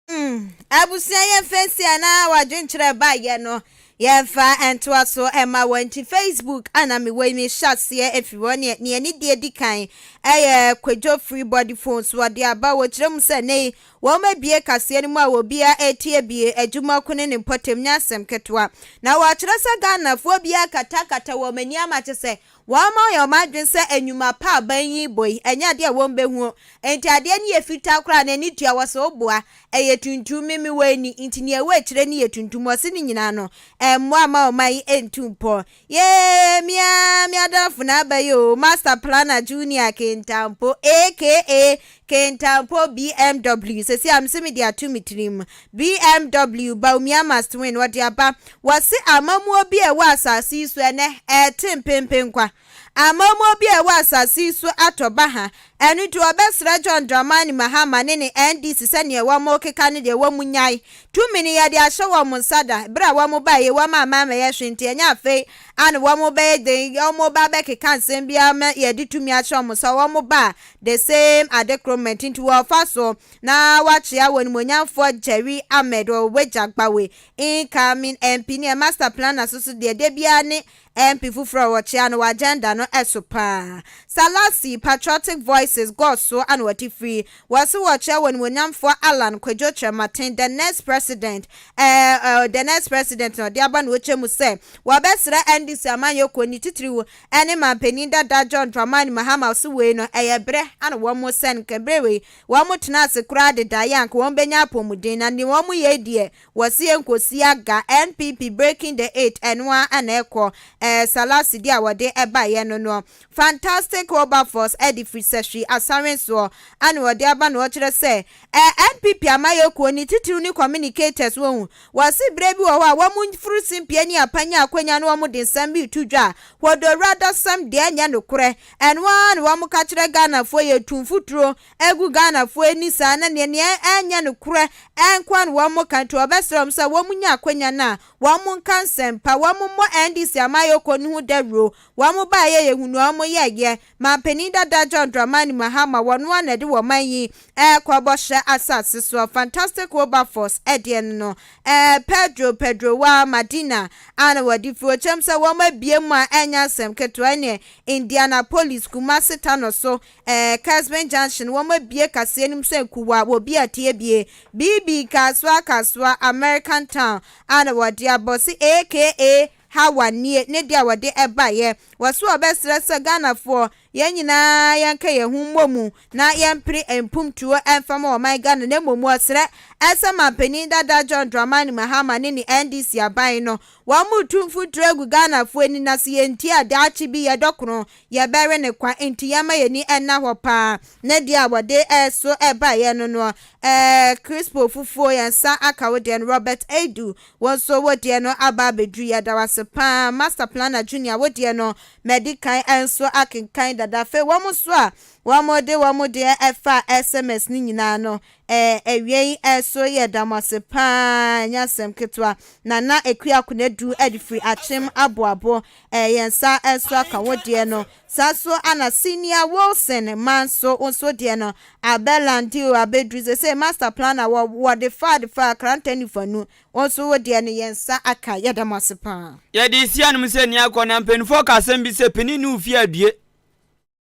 Mm, abusua yɛmfa nsi anaa w'adwenkyerɛ baeɛ no yɛmfa ntoa so ɛma wɔn nti Facebook ana mewɔ yi mehyɛ aseɛ afiri hɔ neɛ neɛ ne deɛ di kan ɛyɛ Kwadwo Free Body Phones wɔde aba wɔkyerɛ mu sɛ ne wɔn abie kaseɛ no mu a wɔbia ɛtie bie adwuma ko ne ne mpɔtam nyɛ asɛm ketewa na wɔakyerɛ sɛ Ghanafoɔ biara katakata wɔn ani ama kyɛ sɛ Wɔama wɔayɛ wɔn adwene sɛ nnwuma pa a aban yi rebɔ yi, ɛnyɛ adeɛ a wɔbɛhu. Enti adeɛ no yɛ fitaa koraa na ani tua, wɔse woboa, ɛyɛ tuntum, me mewɔ ani, nti nea ɛwɔ akyire no yɛ tuntum, wɔse ne nyinaa no, ɛmmoa mma ɔman yi ntu mpɔn. Yee, me ara me adamfo na aba yi oo, Master Planner Junior Kintampo aka Kintampo BMW, seesei a mese mede ato me tirim, BMW Bawumia must win, wɔde aba. Wɔse amammuo bi a ɛwɔ asase yi so ɛnɛ, ɛrete mpempen kwa. Amammuo bi a ɛwɔ asase yi so atɔ baha. Ɛno nti wɔbɛsrɛ John Dramani Mahama ne ne NDC sɛ neɛ wɔrekeka no deɛ wɔn nyae. Tumi no yɛde ahyɛ wɔn nsa da. Berɛ a wɔn baeɛ wɔn amma ammɛyɛ hwee nti ɛnyɛ afei ana wɔn bɛyɛ den wɔn ba bɛkeka nsɛm biara ma yɛde tumi ahyɛ wɔn nsa. Wɔn ba a the same ade korɔ nti wɔfa so na wakyea wɔn nimonyamfoɔ Jerry Ahmed wɔ Wagya Gbawe incoming MP ne master planner so so deɛ da biara ne MP foforɔ a wɔkyea no wɔ agenda no ɛso paa. Salasi Patriotic Voices God so ana wɔte firi wɔse wɔkyea wɔn nimonyamfoɔ Alan Kwadwo Kyerematen the next president ɛɛ ɛɛ the next president na ɔde aba na wɔkyɛ mu sɛ wɔbɛsrɛ NDC amanyɔkuo ne titiriw ɛne mampanin dada John Dramani Mahama so wei no ɛyɛ berɛ ana wɔn sɛn nkɛbrɛ wei wɔn tena ase koraa deda yɛ anka wɔn bɛnya apɔmuden na ne wɔn yɛ deɛ wɔsi nkosi aga NPP breaking the eight ɛnoa ɛna ɛkɔ ɛɛ Salasi di a wɔde ɛbaeɛ no no Fantastic Wilberforce ɛde firi sɛhwi asare soɔ ɛna wɔde aba na wɔkyerɛ sɛ ɛɛ NPP amayɛkuo ne titiriw ne communicators wɔn wɔsi berɛ bi wɔ hɔ a wɔn furu simpie ne apanya akonnwa no wɔn de nsɛm bi to dwa wɔdɔwura dasɛm deɛ ɛnyɛ nokorɛ ɛnoa na wɔn ka kyerɛ Ghanafoɔ yɛ tu mfuturo egu Ghanafoɔ ani saa na nea nea ɛnyɛ nokorɛ ɛnkoa na wɔn ka nti wɔbɛsrɛ wɔn sɛ wɔn nya akonnwa no a wɔn nka nsɛmpa wɔn mmɔ NDC amayɛkuo no ho dawuro wɔn baayɛ yɛ hunu wɔn yɛyɛ mampanin dada John Dramani Mahama wɔn a na ɛde wɔn man yi ɛrekɔ bɔhyɛ asase soɔ Fantastic Wilberforce ɛdeɛ no no ɛɛ Pedro Pedro wa Madina a na wɔde fi wɔkyɛm sɛ wɔn abie mu a ɛnyɛ asɛm ketewa ne Indianapolis Kumasi Tano so ɛɛ Kesben Junction wɔn abie kaseɛ no mu sɛ nkuwa wɔ bi atie bie BB Kasoa Kasoa American Town a na wɔde abɔ se aka Hawa nie ne deɛ a wɔde ɛbaeɛ wɔso wɔbɛsrɛ sɛ Ghanafoɔ. Yɛn nyinaa yɛnka yɛn ho mmɔ mu na yɛmpere mpomtuo mfa ma ɔman Ghana na mmom wɔsrɛ sɛ manpanin dada John Dramani Mahama ne ne NDC aban no wɔn retu mfuturo agu Ghanafoɔ ani na sɛ yɛntie a daakye bi yɛdɔ kono yɛbɛwe ne kwa nti yɛma yɛn ani nna hɔ paa na deɛ a wɔde so baeɛ no no ɛɛ Crispo fufuo yɛn nsa aka wo deɛ no. Robert Edu wɔn nso wo deɛ no aba abɛduru, yɛda wo ase paa. Master Planner Junior, wo deɛ no mɛdi kan nso akenkan dada. Afei wɔn nso a wɔn de wɔn deɛ ɛfa SMS ne nyinaa no awie yi nso yɛda mo ase paa, nyɛ asɛm ketewa. Nana Akua Konadu de firi Akyem Aboabo, yɛn nsa nso aka wo deɛ no. Saa so ana Senior Wilson ma nso deɛ no abɛlande o, abɛduru sɛ Master Planner wɔ wɔde fa de fa kranta nifa nu, wɔn nso wo deɛ no yɛn nsa aka, yɛda mo ase paa. Yɛde si anom sɛ nea akɔ na mpanimfoɔ ka asɛm bi sɛ panin ne wo fie adue,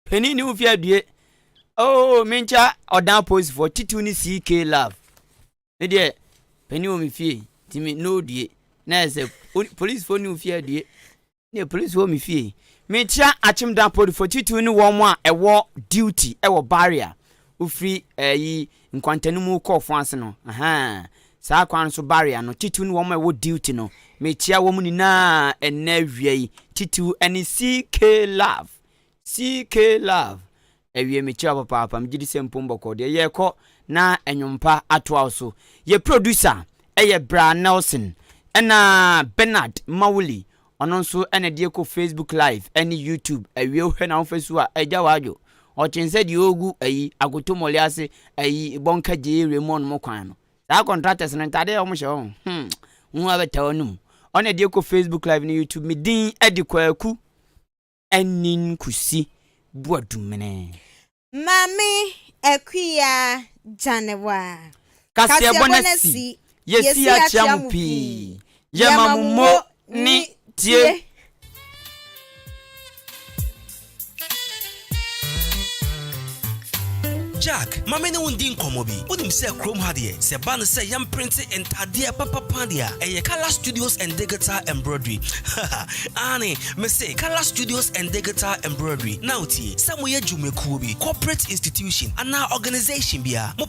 panin ne wo fie adue. Oo, menkyɛ ɔdan polisifoɔ titiw ne CK Love me deɛ, panin wɔ me fie nti me no due na yɛ sɛ polisifoɔ ne wo fie adue ne polisifoɔ wɔ me fie. Mekyia Akyemdan polisifoɔ titiw ne wɔn a ɛwɔ duty ɛwɔ barrier wofiri ɛyi nkwantanu mu kɔɔ fo ase no, ahan saa kwan so barrier no, titiw ne wɔn a ɛwɔ duty no, mekyia wɔn nyinaa ɛnɛ awia yi, titiw ɛne CK Love, CK Love awie. Mekyia papaapa, megye di sɛ mpom bɔkɔ deɛ yɛrekɔ na ɛnwompa atoa wo so. Yɛ producer ɛyɛ Bra Nelson, ɛna Bernard Mawuli ɔno nso ɛna deɛ kɔ Facebook Live ɛne YouTube awie. Wohwɛ na wofa su a ɛgya wadwo ɔkyen sɛ deɛ ɔgu ayi akotomɔle ase ayi bɔnka gye area mu ɔnom kwan no saa contractors no ntadeɛ a wɔhyɛ wɔn ho abɛta wɔn anum. Ɔna deɛ kɔ Facebook Live ne YouTube. Me din ɛde Kwaku Ɛnin Kusi Buadumene. Maame Akuya Gyanewa. Kaseɛbɔ no si yɛsi akyea mo pii, yɛma mo mo ne tie. Jack, maame ne wo ndi nkɔmmɔ bi. Wonim sɛ kurom ha deɛ, sɛ ba no sɛ yɛmprinte ntadeɛ papapa deɛ a, ɛyɛ Color Studios and Digital Embroidery. Ane mese Color Studios and Digital Embroidery. Na wotie sɛ moyɛ dwumakuo bi, corporate institution anaa organization bi a mo.